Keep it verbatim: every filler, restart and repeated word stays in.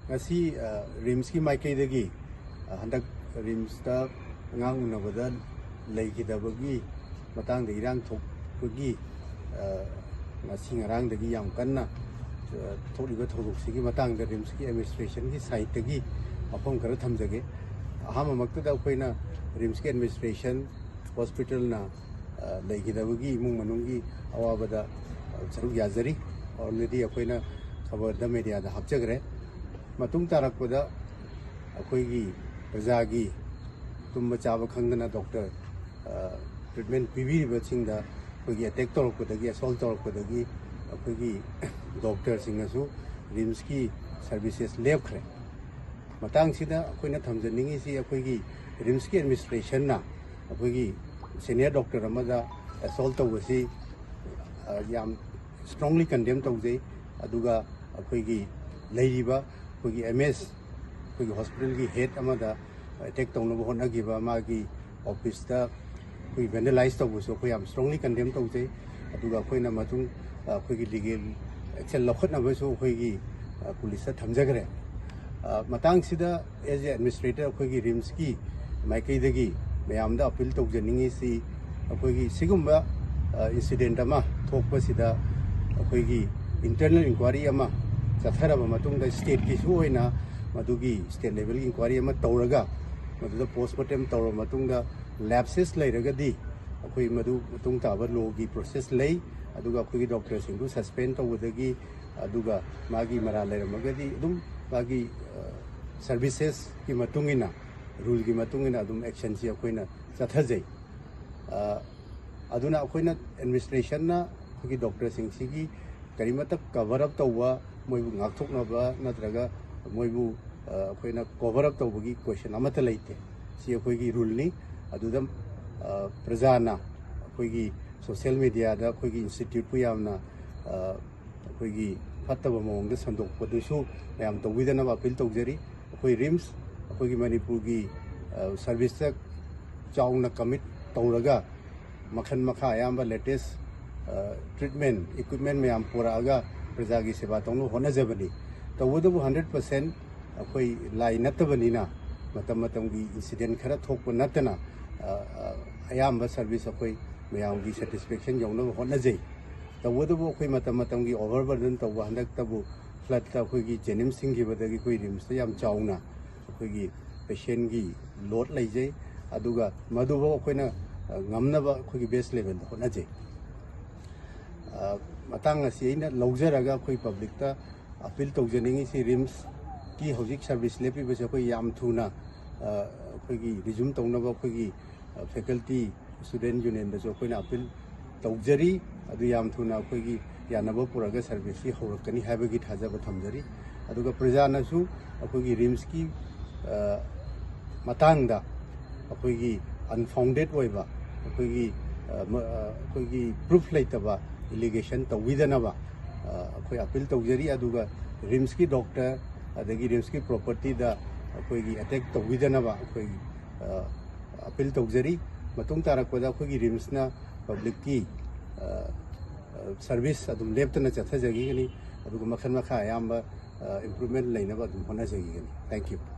ꯉꯁꯤ ꯔꯤꯝꯁꯀꯤ ꯃꯥꯏꯀꯩꯗꯒꯤ ꯍꯟꯗꯛ ꯔꯤꯝꯁꯇ ꯑꯉꯥꯡ ꯎꯅꯕꯗ ꯂꯩꯈꯤꯗꯕꯒꯤ ꯃꯇꯥꯡꯗ ꯏꯔꯥꯡ ꯊꯣꯛꯄꯒꯤ ꯉꯁꯤ ꯉꯔꯥꯡꯗꯒꯤ ꯌꯥꯝ ꯀꯟꯅ ꯊꯣꯛꯂꯤꯕ ꯊꯧꯗꯣꯛꯁꯤꯒꯤ ꯃꯇꯥꯡꯗ ꯔꯤꯝꯁꯀꯤ ꯑꯦꯗꯃꯤꯅꯤꯁꯇ꯭ꯔꯦꯁꯟꯒꯤ ꯁꯥꯏꯠꯇꯒꯤ ꯋꯥꯐꯝ ꯈꯔ ꯊꯝꯖꯒꯦ꯫ ꯑꯍꯥꯟꯕꯃꯛꯇꯗ ꯑꯩꯈꯣꯏꯅ ꯔꯤꯝꯁꯀꯤ ꯑꯦꯗꯃꯤꯅꯤꯁꯇ꯭ꯔꯦꯁꯟ, ꯍꯣꯁꯄꯤꯇꯥꯜꯅ ꯂꯩꯈꯤꯗꯕꯒꯤ ꯏꯃꯨꯡ ꯃꯅꯨꯡꯒꯤ ꯑꯋꯥꯕꯗ ꯁꯔꯨꯛ ꯌꯥꯖꯔꯤ꯫ ꯑꯣꯜꯔꯦꯗꯤ ꯑꯩꯈꯣꯏꯅ ꯈꯕꯔꯗ, ꯃꯦꯗꯤꯌꯥꯗ ꯍꯥꯞꯆꯈ꯭ꯔꯦ꯫ ꯃꯇꯨꯡ ꯇꯥꯔꯛꯄꯗ ꯑꯩꯈꯣꯏꯒꯤ ꯄ꯭ꯔꯖꯥꯒꯤ ꯇꯨꯝꯕ ꯆꯥꯕ ꯈꯪꯗꯅ ꯗꯣꯛꯇꯔ ꯇ꯭ꯔꯤꯠꯃꯦꯟ ꯄꯤꯕꯤꯔꯤꯕꯁꯤꯡꯗ ꯑꯩꯈꯣꯏꯒꯤ ꯑꯦꯇꯦꯛ ꯇꯧꯔꯛꯄꯗꯒꯤ, ꯑꯦꯁꯣꯜ ꯇꯧꯔꯛꯄꯗꯒꯤ ꯑꯩꯈꯣꯏꯒꯤ ꯗꯣꯛꯇꯔꯁꯤꯡꯅꯁꯨ ꯔꯤꯝꯁꯀꯤ ꯁꯔꯚꯤꯁꯦꯁ ꯂꯦꯞꯈ꯭ꯔꯦ꯫ ꯃꯇꯥꯡꯁꯤꯗ ꯑꯩꯈꯣꯏꯅ ꯊꯝꯖꯅꯤꯡꯉꯤꯁꯤ, ꯑꯩꯈꯣꯏꯒꯤ ꯔꯤꯝꯁꯀꯤ ꯑꯦꯗꯃꯤꯅꯤꯁꯇ꯭ꯔꯦꯁꯟꯅ ꯑꯩꯈꯣꯏꯒꯤ ꯁꯦꯅꯤꯌꯔ ꯗꯣꯛꯇꯔ ꯑꯃꯗ ꯑꯦꯁꯣꯜ ꯇꯧꯕꯁꯤ ꯌꯥꯝ ꯁ꯭ꯇꯔꯣꯡꯂꯤ ꯀꯟꯗꯦꯝ ꯇꯧꯖꯩ꯫ ꯑꯗꯨꯒ ꯑꯩꯈꯣꯏꯒꯤ ꯂꯩꯔꯤꯕ ꯑꯩꯈꯣꯏꯒꯤ ꯑꯦꯝ ꯑꯦꯁ, ꯑꯩꯈꯣꯏꯒꯤ ꯍꯣꯁꯄꯤꯇꯥꯜꯒꯤ ꯍꯦꯗ ꯑꯃꯗ ꯑꯦꯇꯦꯛ ꯇꯧꯅꯕ ꯍꯣꯠꯅꯈꯤꯕ, ꯃꯥꯒꯤ ꯑꯣꯐꯤꯁꯇ ꯑꯩꯈꯣꯏ ꯚꯦꯟꯗꯦꯂꯥꯏꯁ ꯇꯧꯕꯁꯨ ꯑꯩꯈꯣꯏ ꯌꯥꯝ ꯁ꯭ꯇꯔꯣꯡꯂꯤ ꯀꯟꯗꯦꯝ ꯇꯧꯖꯩ꯫ ꯑꯗꯨꯒ ꯑꯩꯈꯣꯏꯅ ꯃꯇꯨꯡ ꯑꯩꯈꯣꯏꯒꯤ ꯂꯤꯒꯦꯜ ꯑꯦꯛꯁꯟ ꯂꯧꯈꯠꯅꯕꯁꯨ ꯑꯩꯈꯣꯏꯒꯤ ꯄꯨꯂꯤꯁꯇ ꯊꯝꯖꯈ꯭ꯔꯦ꯫ ꯃꯇꯥꯡꯁꯤꯗ ꯑꯦꯖ ꯑꯦ ꯑꯦꯗꯃꯤꯅꯤꯁꯇ꯭ꯔꯦꯇꯔ ꯑꯩꯈꯣꯏꯒꯤ ꯔꯤꯝꯁꯀꯤ ꯃꯥꯏꯀꯩꯗꯒꯤ ꯃꯌꯥꯝꯗ ꯑꯄꯤꯜ ꯇꯧꯖꯅꯤꯡꯉꯤꯁꯤ, ꯑꯩꯈꯣꯏꯒꯤ ꯁꯤꯒꯨꯝꯕ ꯏꯟꯁꯤꯗꯦꯟꯠ ꯑꯃ ꯊꯣꯛꯄꯁꯤꯗ ꯑꯩꯈꯣꯏꯒꯤ ꯏꯟꯇꯔꯅꯦꯜ ꯏꯟꯀ꯭ꯋꯥꯏꯔꯤ ꯑꯃ ꯆꯠꯊꯔꯕ ꯃꯇꯨꯡꯗ, ꯁ꯭ꯇꯦꯠꯀꯤꯁꯨ ꯑꯣꯏꯅ ꯃꯗꯨꯒꯤ ꯁ꯭ꯇꯦꯠ ꯂꯦꯚꯦꯜꯒꯤ ꯏꯟꯀ꯭ꯋꯥꯏꯔꯤ ꯑꯃ ꯇꯧꯔꯒ, ꯃꯗꯨꯗ ꯄꯣꯁꯃꯣꯔꯇꯦꯝ ꯇꯧꯔꯕ ꯃꯇꯨꯡꯗ ꯂꯦꯞꯁꯦꯁ ꯂꯩꯔꯒꯗꯤ ꯑꯩꯈꯣꯏ ꯃꯗꯨ ꯃꯇꯨꯡ ꯇꯥꯕ ꯂꯣꯒꯤ ꯄ꯭ꯔꯣꯁꯦꯁ ꯂꯩ꯫ ꯑꯗꯨꯒ ꯑꯩꯈꯣꯏꯒꯤ ꯗꯣꯛꯇꯔꯁꯤꯡꯗꯨ ꯁꯁꯄꯦꯟ ꯇꯧꯕꯗꯒꯤ, ꯑꯗꯨꯒ ꯃꯥꯒꯤ ꯃꯔꯥꯜ ꯂꯩꯔꯝꯃꯒꯗꯤ ꯑꯗꯨꯝ ꯃꯥꯒꯤ ꯁꯔꯚꯤꯁꯦꯁꯀꯤ ꯃꯇꯨꯡ ꯏꯟꯅ, ꯔꯨꯜꯒꯤ ꯃꯇꯨꯡ ꯏꯟꯅ ꯑꯗꯨꯝ ꯑꯦꯛꯁꯟꯁꯤ ꯑꯩꯈꯣꯏꯅ ꯆꯠꯊꯖꯩ꯫ ꯑꯗꯨꯅ ꯑꯩꯈꯣꯏꯅ, ꯑꯦꯗꯃꯤꯅꯤꯁꯇ꯭ꯔꯦꯁꯟꯅ ꯑꯩꯈꯣꯏꯒꯤ ꯗꯣꯛꯇꯔꯁꯤꯡꯁꯤꯒꯤ ꯀꯔꯤꯃꯠꯇ ꯀꯚꯔ ꯑꯞ ꯇꯧꯕ, ꯃꯣꯏꯕꯨ ꯉꯥꯛꯊꯣꯛꯅꯕ ꯅꯠꯇ꯭ꯔꯒ ꯃꯣꯏꯕꯨ ꯑꯩꯈꯣꯏꯅ ꯀꯣꯚꯔ ꯑꯞ ꯇꯧꯕꯒꯤ ꯀꯣꯏꯁꯟ ꯑꯃꯠꯇ ꯂꯩꯇꯦ꯫ ꯁꯤ ꯑꯩꯈꯣꯏꯒꯤ ꯔꯨꯜꯅꯤ꯫ ꯑꯗꯨꯗ ꯄ꯭ꯔꯖꯥꯅ ꯑꯩꯈꯣꯏꯒꯤ ꯁꯣꯁꯤꯌꯦꯜ ꯃꯦꯗꯤꯌꯥꯗ ꯑꯩꯈꯣꯏꯒꯤ ꯏꯟꯁꯇꯤꯇ꯭ꯌꯨꯠꯄꯨ ꯌꯥꯝꯅ ꯑꯩꯈꯣꯏꯒꯤ ꯐꯠꯇꯕ ꯃꯑꯣꯡꯗ ꯁꯟꯗꯣꯛꯄꯗꯨꯁꯨ ꯃꯌꯥꯝ ꯇꯧꯕꯤꯗꯅꯕ ꯑꯄꯤꯜ ꯇꯧꯖꯔꯤ꯫ ꯑꯩꯈꯣꯏ ꯔꯤꯝꯁ, ꯑꯩꯈꯣꯏꯒꯤ ꯃꯅꯤꯄꯨꯔꯒꯤ ꯁꯔꯚꯤꯁꯇ ꯆꯥꯎꯅ ꯀꯃꯤꯠ ꯇꯧꯔꯒ, ꯃꯈꯜ ꯃꯈꯥ ꯑꯌꯥꯝꯕ ꯂꯦꯇꯦꯁ ꯇ꯭ꯔꯤꯠꯃꯦꯟ ꯏꯀ꯭ꯋꯤꯞꯃꯦꯟ ꯃꯌꯥꯝ ꯄꯨꯔꯛꯑꯒ ꯄ꯭ꯔꯖꯥꯒꯤ ꯁꯦꯕꯥ ꯇꯧꯅꯕ ꯍꯣꯠꯅꯖꯕꯅꯤ꯫ ꯇꯧꯕꯇꯕꯨ ꯍꯟꯗ꯭ꯔꯦꯠ ꯄꯥꯔꯁꯦꯟ ꯑꯩꯈꯣꯏ ꯂꯥꯏ ꯅꯠꯇꯕꯅꯤꯅ, ꯃꯇꯝ ꯃꯇꯝꯒꯤ ꯏꯟꯁꯤꯗꯦꯟ ꯈꯔ ꯊꯣꯛꯄ ꯅꯠꯇꯅ, ꯑ, ꯑ, ꯑꯌꯥꯝꯕ ꯁꯔꯚꯤꯁ ꯑꯩꯈꯣꯏ ꯃꯌꯥꯝꯒꯤ ꯁꯦꯇꯤꯁꯐꯦꯛꯁꯟ ꯌꯧꯅꯕ ꯍꯣꯠꯅꯖꯩ꯫ ꯇꯧꯕꯇꯕꯨ ꯑꯩꯈꯣꯏ ꯃꯇꯝ ꯃꯇꯝꯒꯤ ꯑꯣꯚꯔꯕꯔꯗꯟ ꯇꯧꯕ, ꯍꯟꯗꯛꯇꯕꯨ ꯐ꯭ꯂꯠꯇ ꯑꯩꯈꯣꯏꯒꯤ ꯖꯦꯅꯤꯝꯁ ꯊꯤꯡꯈꯤꯕꯗꯒꯤ ꯑꯩꯈꯣꯏ ꯔꯤꯝꯁꯇ ꯌꯥꯝ ꯆꯥꯎꯅ ꯑꯩꯈꯣꯏꯒꯤ ꯄꯦꯁꯦꯟꯒꯤ ꯂꯣꯗ ꯂꯩꯖꯩ꯫ ꯑꯗꯨꯒ ꯃꯗꯨꯐꯥꯎ ꯑꯩꯈꯣꯏꯅ, ꯑ, ꯉꯝꯅꯕ ꯑꯩꯈꯣꯏꯒꯤ ꯕꯦꯁ ꯂꯦꯚꯦꯜꯗ ꯍꯣꯠꯅꯖꯩ꯫ ꯑ, ꯃꯇꯥꯡ ꯑꯁꯤ ꯑꯩꯅ ꯂꯧꯖꯔꯒ ꯑꯩꯈꯣꯏ ꯄꯕ꯭ꯂꯤꯛꯇ ꯑꯄꯤꯜ ꯇꯧꯖꯅꯤꯡꯉꯤꯁꯤ, ꯔꯤꯝꯁꯀꯤ ꯍꯧꯖꯤꯛ ꯁꯔꯚꯤꯁ ꯂꯦꯞꯄꯤꯕꯁꯦ ꯑꯩꯈꯣꯏ ꯌꯥꯝ ꯊꯨꯅ, ꯑ, ꯑꯩꯈꯣꯏꯒꯤ ꯔꯤꯖꯨꯝ ꯇꯧꯅꯕ ꯑꯩꯈꯣꯏꯒꯤ, ꯑ, ꯐꯦꯀꯜꯇꯤ ꯁ꯭ꯇꯨꯗꯦꯟ ꯌꯨꯅꯤꯌꯟꯗꯁꯨ ꯑꯩꯈꯣꯏꯅ ꯑꯄꯤꯜ ꯇꯧꯖꯔꯤ꯫ ꯑꯗꯨ ꯌꯥꯝ ꯊꯨꯅ ꯑꯩꯈꯣꯏꯒꯤ ꯌꯥꯅꯕ ꯄꯨꯔꯛꯑꯒ ꯁꯔꯚꯤꯁꯁꯤ ꯍꯧꯔꯛꯀꯅꯤ ꯍꯥꯏꯕꯒꯤ ꯊꯥꯖꯕ ꯊꯝꯖꯔꯤ꯫ ꯑꯗꯨꯒ ꯄ꯭ꯔꯖꯥꯅꯁꯨ ꯑꯩꯈꯣꯏꯒꯤ ꯔꯤꯝꯁꯀꯤ, ꯑ, ꯃꯇꯥꯡꯗ ꯑꯩꯈꯣꯏꯒꯤ ꯑꯟꯐꯥꯎꯟꯗꯦꯠ ꯑꯣꯏꯕ, ꯑꯩꯈꯣꯏꯒꯤ, ꯑ, ꯃ-, ꯑ, ꯑꯩꯈꯣꯏꯒꯤ ꯄ꯭ꯔꯨꯐ ꯂꯩꯇꯕ ꯑꯦꯂꯤꯒꯦꯁꯟ ꯇꯧꯕꯤꯗꯅꯕ, ꯑ, ꯑꯩꯈꯣꯏ ꯑꯄꯤꯜ ꯇꯧꯖꯔꯤ꯫ ꯑꯗꯨꯒ ꯔꯤꯝꯁꯀꯤ ꯗꯣꯛꯇꯔ ꯑꯗꯒꯤ ꯔꯤꯝꯁꯀꯤ ꯄ꯭ꯔꯣꯄꯔꯇꯤꯗ ꯑꯩꯈꯣꯏꯒꯤ ꯑꯦꯇꯦꯛ ꯇꯧꯕꯤꯗꯅꯕ ꯑꯩꯈꯣꯏ, ꯑ, ꯑꯄꯤꯜ ꯇꯧꯖꯔꯤ꯫ ꯃꯇꯨꯡ ꯇꯥꯔꯛꯄꯗ ꯑꯩꯈꯣꯏꯒꯤ ꯔꯤꯝꯁꯅ ꯄꯕ꯭ꯂꯤꯛꯀꯤ, ꯑ, ꯑ, ꯁꯔꯚꯤꯁ ꯑꯗꯨꯝ ꯂꯦꯞꯇꯅ ꯆꯠꯊꯖꯈꯤꯒꯅꯤ꯫ ꯑꯗꯨꯒ ꯃꯈꯜ ꯃꯈꯥ ꯑꯌꯥꯝꯕ, ꯑ, ꯏꯝꯄ꯭ꯔꯨꯚꯃꯦꯟ ꯂꯩꯅꯕ ꯑꯗꯨꯝ ꯍꯣꯠꯅꯖꯈꯤꯒꯅꯤ꯫ Thank you꯫